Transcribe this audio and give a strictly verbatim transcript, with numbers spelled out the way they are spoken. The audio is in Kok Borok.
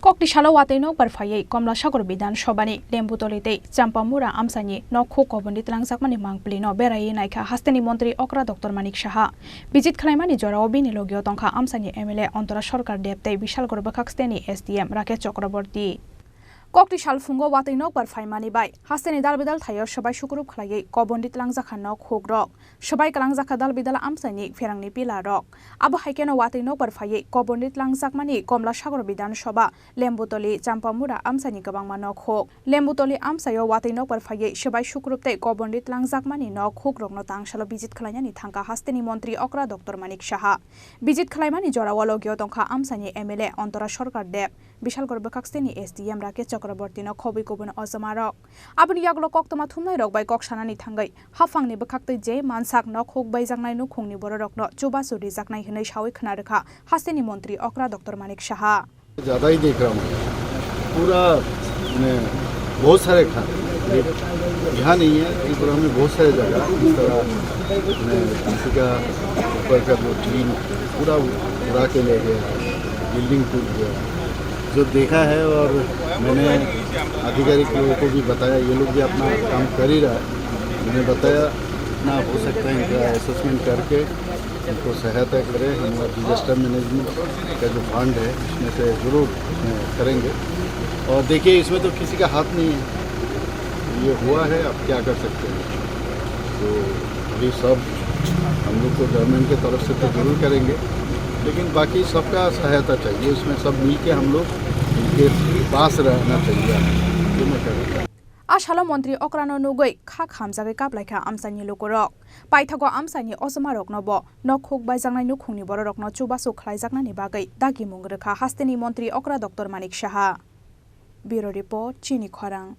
Kokti salo watwi nokbar phaiwi Komlasagor Bidhan Sabhani Lembutoli tei Champamura amchaini nok huk kobonwi tlangjakmani mangpilino beraiwi naikha hasteni montri okra Doctor Manik Saha. Visit khlaimani jorao bini logio tongkha amchaini M L A Antora Sarkar Deb tei Bishalgarh bwkhak steni S D M Rakesh Chakraborty. Kokti sal phungo watwi nokbar phaimani bai hasteni dalbidal thaio swbai sukrup khlaiwi kobonwi tlangjakha nok hukrok. Swbai kwlangjakha dalbidal amchaini pherangni pillar rok. Abo hai kheno watwi nokbar phaiwi kobonwi tlangjakmani Komlasagor Bidhan Sabha, Lembutoli, Champamura amchaini kwbangma nok huk. Lembutoli amchaio watwi nokbar phaiwi swbai sukrup tei kobonwi tlangjakmani nok hukrokno tangsalo visit khlainani thangkha hasteni montri okra Doctor Manik Saha. Visit khlaimani jorao logio tongkha amchaini M L A Antora Sarkar Deb, Bishalgarh bwkhak steni S D M Rakesh Chakrabortyno khobwi kubun ojomarok. Aboni yagulo koktwma thumnairok bai kok sanani thangwi haphangni bwkhaktwi je mansak nok huk baijaknai nukhungni bororokno chubachu rijaknai hwnwi sawi khna rwkha hasteni montri okra Doctor Manik Saha. ज़्यादा ही देख रहा हूँ, पूरा, मैं, बहुत सारे घर, यहाँ नहीं है, त्रिपुरा में बहुत सारे जगह इस तरह, मैं, किसी का ऊपर का जो टीन पूरा उड़ा के ले गया, बिल्डिंग टूट गया। जो देखा है और मैंने आधिकारिक लोगों को भी बताया, ये लोग भी अपना काम कर ही रहा है। मैंने बताया, जितना हो सकता है इनका असेसमेंट करके इनको सहायता करें। हमारा डिजास्टर मैनेजमेंट का जो फंड है, उसमें से ज़रूर, अ, करेंगे। और देखिए, इसमें तो किसी का हाथ नहीं है, ये हुआ है, अब क्या कर सकते हैं। तो अभी सब हम लोग तो गवर्नमेंट की तरफ से तो ज़रूर करेंगे, लेकिन बाकी सबका सहायता चाहिए, उसमें सब मिल के हम लोग इनके पास रहना चाहिए, ये मैं कहना चाहता हूँ। A salo montri okrano nugwi kha khamjagwi kaplaikha amchaini lukurok. Paithago amchaini ojomarokno bo nok huk baijaknai nukhungni bororokno chubachu khlaijaknani bagwi dagimung rwkha hasteni montri okra Doctor Manik Saha. Bureau Report, Chini Khorang.